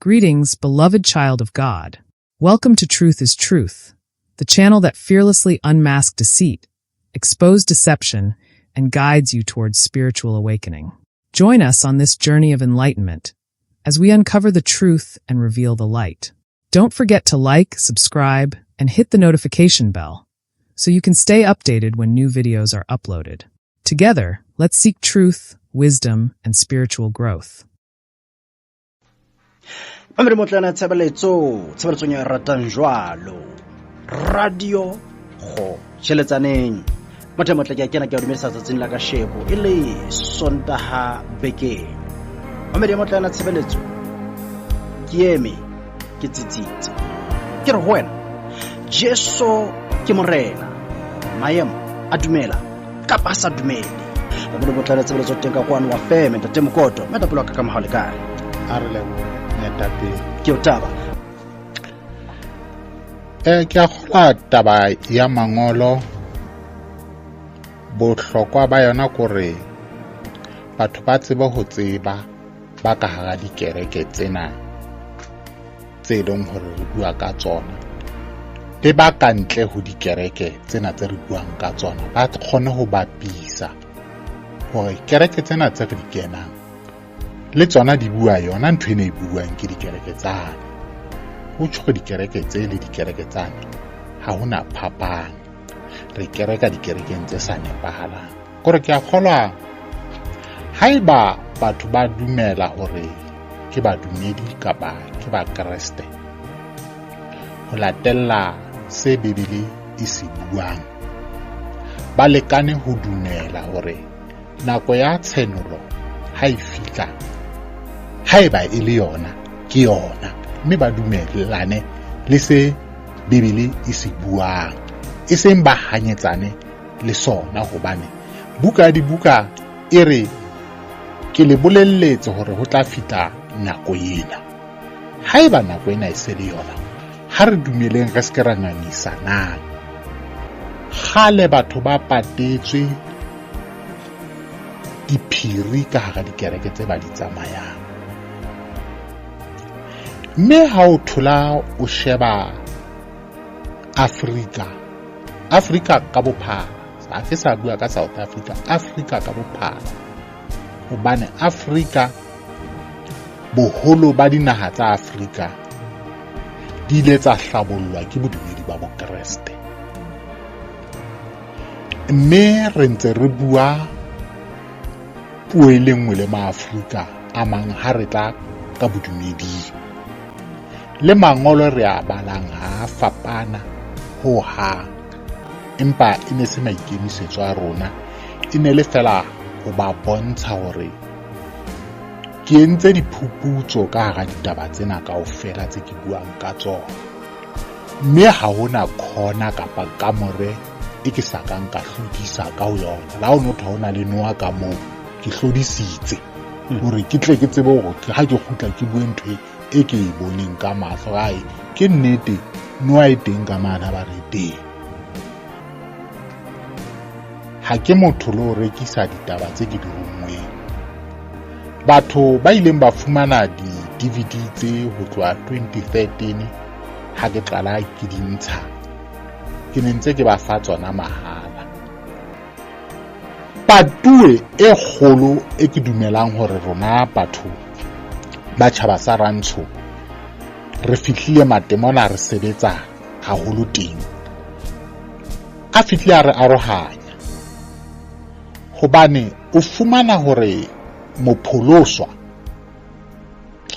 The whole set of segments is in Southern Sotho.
Greetings, beloved child of God. Welcome to Truth is Truth, the channel that fearlessly unmasks deceit, exposes deception, and guides you towards spiritual awakening. Join us on this journey of enlightenment as we uncover the truth and reveal the light. Don't forget to like, subscribe, and hit the notification bell so you can stay updated when new videos are uploaded. Together, let's seek truth, wisdom, and spiritual growth. Mamedi motlana tshebeletso, tshebeletsong ya ratang jwalo. Radio go tšheletsaneng. Motho motle ke a kena ke a dumedisa tsatsing la kasheko e le Sontaha bekeng. Mamedi motlana tshebeletso. Ke eme ke tsitsitse. Ke re ho wena Jesu ke morena. Maemo a dumela kapa a sa dumele. Mamedi motlana tshebeletso teng ka kwano wa feme ntate Mokoto. Mmetapelo ka ka mohale kae. A re lebohe moetapele. Ke o taba. Ke a kgolwa taba ya mangolo, bohlokwa ba yona kore batho ba tsebe ho tseba ba ka hara dikereke tsena tse leng hore re bua ka tsona, le ba ka ntle ho dikereke tsena tse re buang ka tsona, ba kgone ho bapisa hore kereke tsena tse re di kenang le tsona di bua yona ntho ena e buang ke dikereke tsane. Ho tjho hore dikereke tse le dikereke tsane ha hona phapang, re kereka dikerekeng tse sa nepahalang. Kore ke a kgolwa haeba batho ba dumela hore ke badumedi kapa ke ba Kreste, ho latella se Bibele e se buang, ba lekane ho dumela hore nako ya tshenolo ha e fihla, haeba e le yona ke yona, mme ba dumellane le se Bibele e se buang, e seng ba hanyetsane le sona. Hobane buka ya dibuka e re ke le bolelletse hore ho tla fihla nako ena. Haeba nako ena e se le yona, ha re dumeleng re se ke ra ngangisanang. Kgale batho ba patetswe diphiri ka hara dikereke tse ba di tsamayang. Mme ha o thola o sheba Afrika, Afrika ka bophara, ha ke sa bua ka South Africa, Afrika ka bophara, hobane Afrika, boholo ba dinaha tsa Afrika di ile tsa hlabollwa ke bodumedi ba Bokreste. Mme re ntse re bua puo e le nngwe le maAfrika a mang ha re tla ka bodumeding. Le mangolo re a balang ha a fapana ho hang, empa e ne se maikemisetso a rona, e ne le fela ho ba bontsha hore ke entse diphuputso ka hara ditaba tsena kaofela tse ke buang ka tsona, mme ha hona khona kapa kamore e ke sa kang ka hlodisa ka ho yona. La ho notho ha hona le noa ka moo, ke hlodisitse hore ke tle ke tsebe hore ha ke kgutla ke bue ntho e ke e boneng ka mahlo. Ai, ke nnete, noa e teng ka mane ha ba re teng. Ha ke motho le ho rekisa ditaba tse ke di ronngweng. Batho ba ileng ba fumana di-DVD tse ho tloha 2013 ha ke qala ke di ntsha, ke ne ntse ke ba fa tsona mahala. Patuwe e kgolo e ke dumelang hore rona batho ba tjhaba sa rantsho re fihlile matemona, re sebetsa haholo teng, a fihlile a re arohanya. Hobane o fumana hore mopholoswa,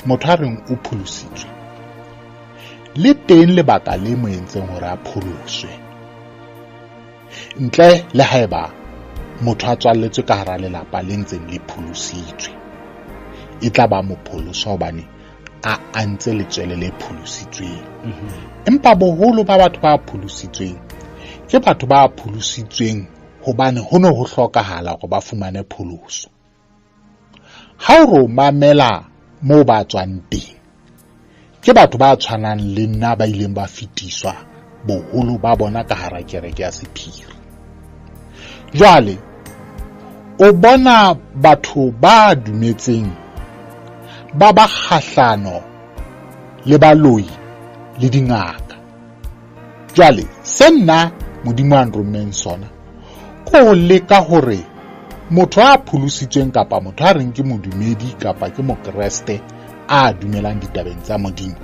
motho a reng o pholositswe, le teng lebaka le mo entseng hore a pholoswe, ntle le haeba motho a tswalletswe ka hara lelapa le ntseng le pholositswe, e tla ba mopholoswa hobane a antse letswele le pholositsweng. Empa boholo ba batho ba pholositsweng ke batho ba pholositsweng hobane ho ne ho hlokahala hore ba fumane pholoso. Ha o re o mamela moo ba tswang teng, ke batho ba tshwanang le nna ba ileng ba fetiswa boholo ba bona ka hara kereke ya sephiri. Jwale o bona batho ba dumetseng ba ba kgahlano le baloi le dingaka. Jwale se nna Modimo a nrommeng sona ke ho leka hore motho a pholositsweng kapa motho a reng ke modumedi kapa ke mokreste a dumelang ditabeng tsa Modimo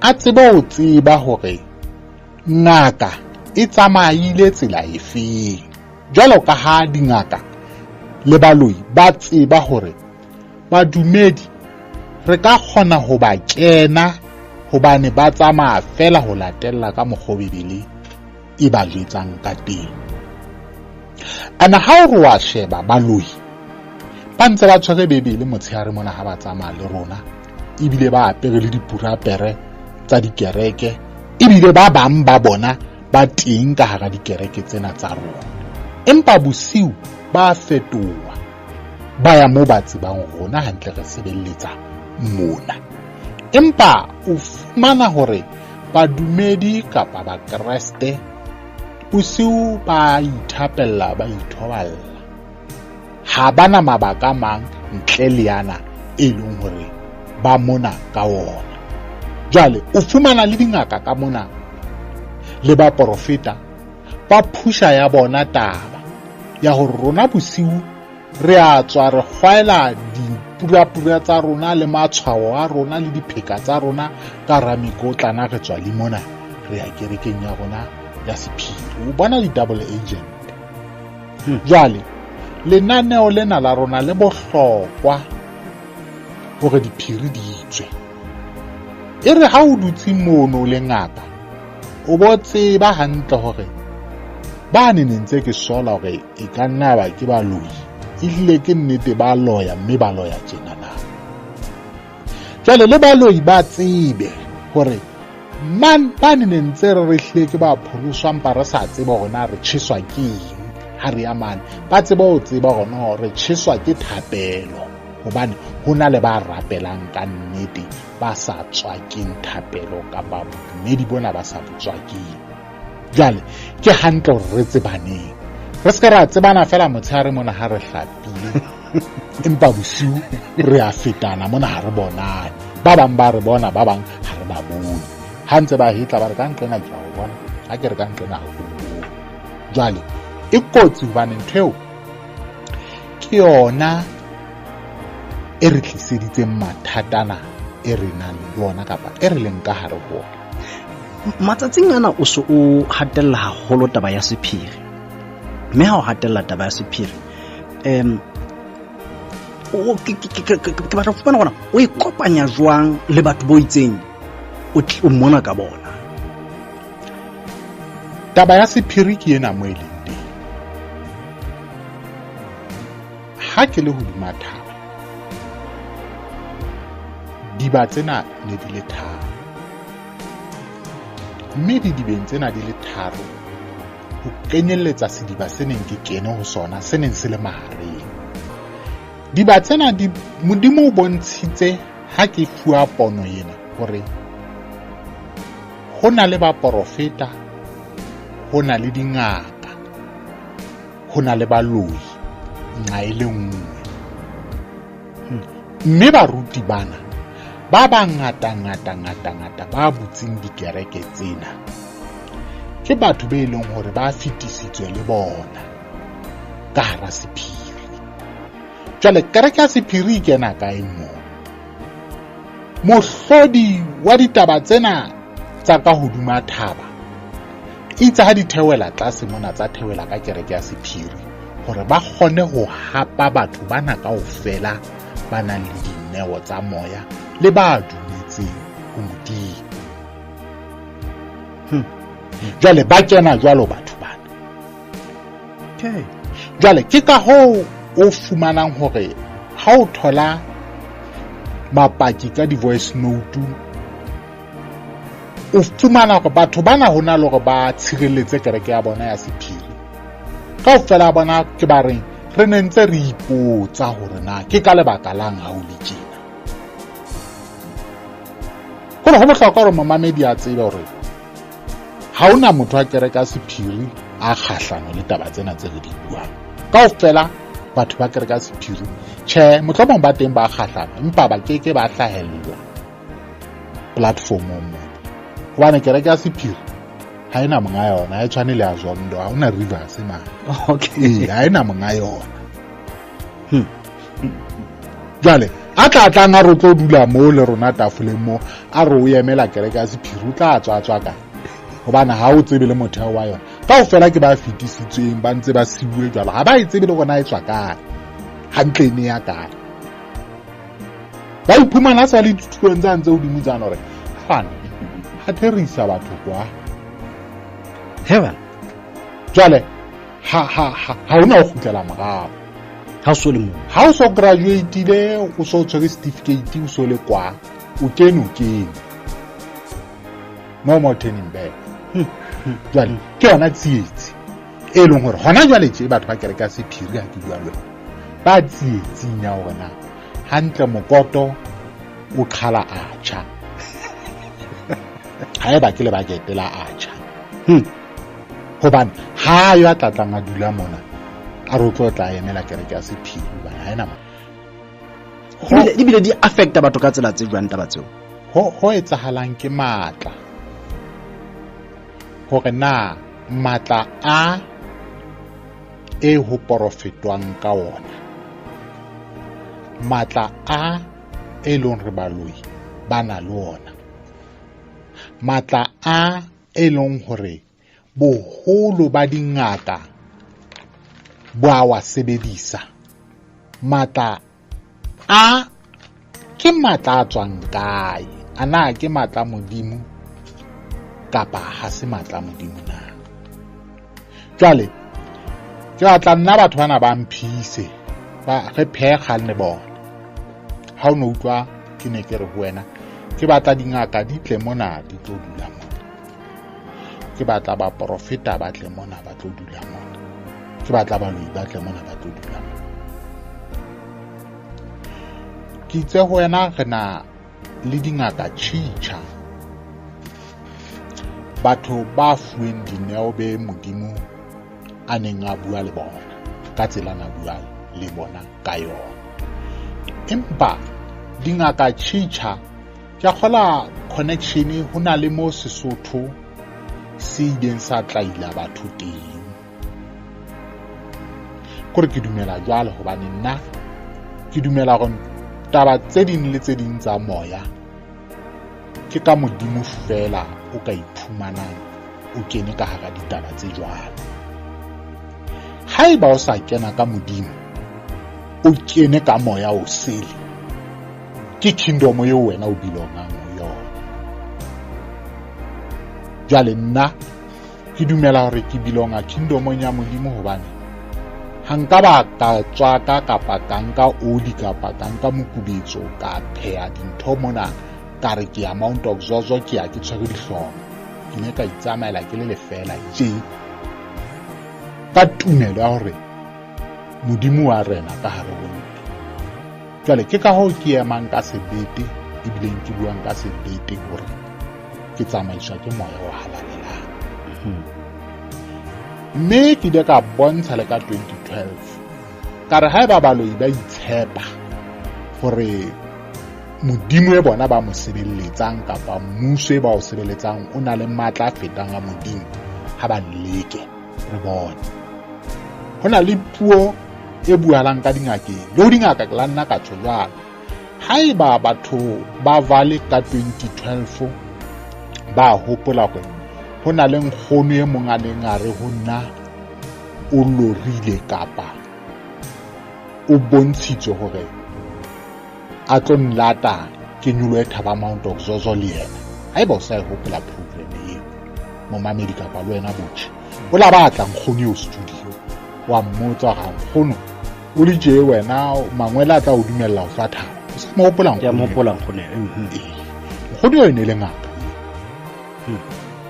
a tsebe ho tseba hore ngaka e tsamaile tsela efeng. Jwalo ka ha dingaka le baloi ba tseba hore badumedi re ka kgona ho ba kena hobane ba tsamaya fela ho latella ka mokgwa Bibele e ba jwetsang ka teng. Ana ha o re wa sheba baloi ba ntse ba tshwere Bibele motshehare mona ha ba tsamaya le rona, ebile ba apere le dipurapere tsa dikereke, ebile ba bang ba bona ba teng ka hara dikereke tsena tsa rona. Empa bosiu ba fetoha ba ya moo ba tsebang rona hantle re sebelletsa mona. Empa o fumana hore badumedi kapa bakreste bosiu ba ithapella, ba ithoballa, ha bana mabaka mang ntle le yana e leng hore ba mona ka ona. Jwale o fumana le dingaka ka mona le baporofeta ba phusha ya bona taba ya hore rona bosiu re a tswa re kgwaela dipurapura tsa rona le matshwao a rona le dipheka tsa rona ka hara mekotlana, re tswa le mona re ya kerekeng ya rona ya sephiri. O bona di-double agent. Jwale lenaneo lena la rona le bohlokwa hore diphiri di tswe. E re ha o dutse mono le ngaka o bo tseba hantle hore ba ne ntse ke sola hore e ka nna ba ke baloi, ehlile ke nnete ba loya mme ba loya tjena na. Jwale le baloi ba tsebe hore man ba ne ntse re hlile ke ba pholoswa mpa re sa tsebe hore na re tjheswa ke eng ha re ya mane. Ba tsebe ho tseba hore no re tjheswa ke thapelo, hobane ho na le ba rapelang ka nnete ba sa tswakeng thapelo kapa bodumedi bona ba sa botswakeng. Jwale ke hantle hore re tsebaneng, re se ke ra tsebana fela motshehare mona ha re hlapile, empa bosiu re a fetana mona ha re bonane. Ba bang ba re bona, ba bang ha re ba bone. Ha ntse ba hetla ba re ka nqena ke a o bona, ha ke re ka nqena ha ke o bone. Jwale e kotsi hobane ntho eo ke yona e re tliseditseng mathatana e re nang le ona kapa e re leng ka hare ho ona. Matsatsing ana o se o hatella haholo taba ya sephiri, mme ha o hatella taba ya sephiri ke batla ho fumana hore o e kopanya jwang le batho bo itseng o mona ka bona. Taba ya sephiri ke ena mo e leng teng. Ha ke le hodima thaba, diba tsena ne di le tharo, mme didibeng tsena di le tharo ho kenyelletsa sediba se neng ke kene ho sona se neng se le mahareng. Diba tsena di Modimo o bontshitse ha ke fuwa pono ena hore ho na le baporofeta, ho na le dingaka, ho na le baloi nqa e le nngwe. Mme baruti bana ba bangata ngata ngata ngata ba butseng dikereke tsena ke batho be leng hore ba fetisitswe le bona ka hara sephiri. Jwale kereke ya sephiri e kena kae moo? Mohlodi wa ditaba tsena tsa ka hodima thaba itse ha di theohela tlase mona tsa theohela ka kereke ya sephiri hore ba kgone ho hapa batho bana kaofela ba nang le dineo tsa moya le ba dumetseng ho Modimo. Jwale ba kena jwalo batho bana. Okay. Jwale ke ka hoo o fumanang hore ha o thola mapaki ka di-voice note, o fumana hore batho bana ho na le hore ba tshireletse kereke ya bona ya sephiri. Kaofela bona ke ba reng re ne ntse re ipotsa hore na ke ka lebaka lang ha o le tjena. Hore ho bohlokwa hore momamedi a tsebe hore ha hona motho a kereke ya sephiri a kgahlano le taba tsena tse re di buang. Kaofela batho ba kereke ya sephiri, tjhe, mohlomong ba teng ba kgahlano, empa ba keke ba hlahella Platformong mona hobane kereke ya sephiri ha ena monga yona, ha e tshwane le ya Zondo, ha hona Rivers mane. Okay. Ee, ha ena monga yona. Jwale a tla tlang a re o tlo dula mo le rona tafoleng mo, a re o emela kereke ya sephiri, o tla tswa tswa kae? Hobane ha o tsebe le motheo wa yona. Kaofela ke ba fetisitsweng, ba ntse ba siuwe jwalo, ha ba e tsebe le hore na e tswa kae, hantle e ne ya kae. Ba iphumana sa le dithutong tsa ntse hodimo tsane hore fana ha therisa batho kwa. Heaven. Jwale ha hona ho kgutlela morao. Ha o so le moo. Ha o so graduate-ile, o so tshwere certificate, o so le kwa, o kene, o kene. No more turning back. Jwale ke yona tsietsi e leng hore hona jwale tje batho ba kereke ya sephiri ha ke bua le wena, ba tsietsing ya hore na hantle mokoto o qhala atjha. Haeba ke lebakete la atjha. Hobane ha yo a tlatlang a dula mona, a re o tlo tla emela kereke ya sephiri hobane ha ena Ebile di affecta batho ka tsela tse jwang taba tseo? Ho etsahalang ke matla. Hore na matla a e ho porofetwang ka ona, matla a e leng re baloi ba na le ona, matla a e leng hore boholo ba dingaka bo a wa sebedisa, matla a ke matla a tswang kae? A na ke matla a Modimo kapa ha se matla a Modimo na? Jwale ke batla nna batho bana ba mphise, ba re phehe kgang le bona. Ha o no utlwa ke ne ke re ho wena, ke batla dingaka di tle mona di tlo dula mona. Ke batla baprofeta ba tle mona ba tlo dula mona. Ke batla baloi ba tle mona ba tlo dula mona. Ke itse ho wena re na le dingaka tjhitjha, batho ba fuweng dineo be Modimo a neng a bua le bona ka tsela na bua le bona ka yona. Empa dingaka tjhitjha, ke a kgola connection ho na le mo Sesotho se ileng sa tlaila batho teng. Kore ke dumela jwalo hobane nna ke dumela hore taba tse ding le tse ding tsa moya ke ka Modimo fela o ka iphumanang o kene ka hara ditaba tse jwalo. Haeba o sa kena ka Modimo, o kene ka moya o sele, ke kingdom eo wena o belongang ho yona. Jwale nna ke dumela hore ke belonga kingdomong ya Modimo hobane ha nka ba ka tswaka kapa ka nka oli kapa ka nka mokubetso ka pheha dintho mona ka re ke ya Mount of Zozo, ke ya ke tshwere dihlooho, ke ne ka itsamaela ke le lefela tje ka tumelo ya hore Modimo wa rena ka hare ho nna. Jwale ke ka hoo ke emang ka sebete ebileng ke buang ka sebete hore ke tsamaiswa ke moya o halalelang. Mme ke ile ka bontsha le ka 2012 ka re haeba baloi ba itshepa hore Modimo e bona ba mo sebeletsang kapa mmuso e ba o sebeletsang o na le matla a fetang a Modimo, ha ba leke re bone. Ho na le puo e bualang ka dingakeng, le ho dingaka ke la nna ka tjho jwalo. Haeba batho ba Vale ka 2012 ba hopola hore ho na le nkgono e mong a neng a re ho nna o lorile kapa o bontshitswe hore a tlo nlata ke nyolohe thaba Mount of Zozo le yena. Haeba o sa e hopola program eo, momamedi kapa le wena botjhe, o la batla nkgono eo studio, wa mmotsa hore nkgono o le tje wena mangwele a tla o dumella ho hlwa thaba. O sa mo hopola Ke a mo nkgono eo? hopola nkgono eo, Ee. Nkgono eo e ne le ngaka.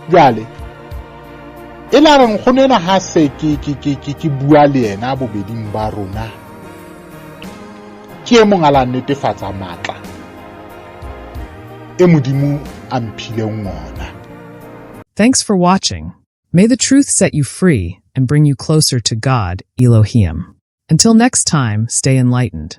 Jwale e la re nkgono ena ha se ke bua le yena bobeding ba rona, ke e mong a la netefatsa matla e Modimo a mphileng ona. Thanks for watching. May the truth set you free and bring you closer to God, Elohim. Until next time, stay enlightened.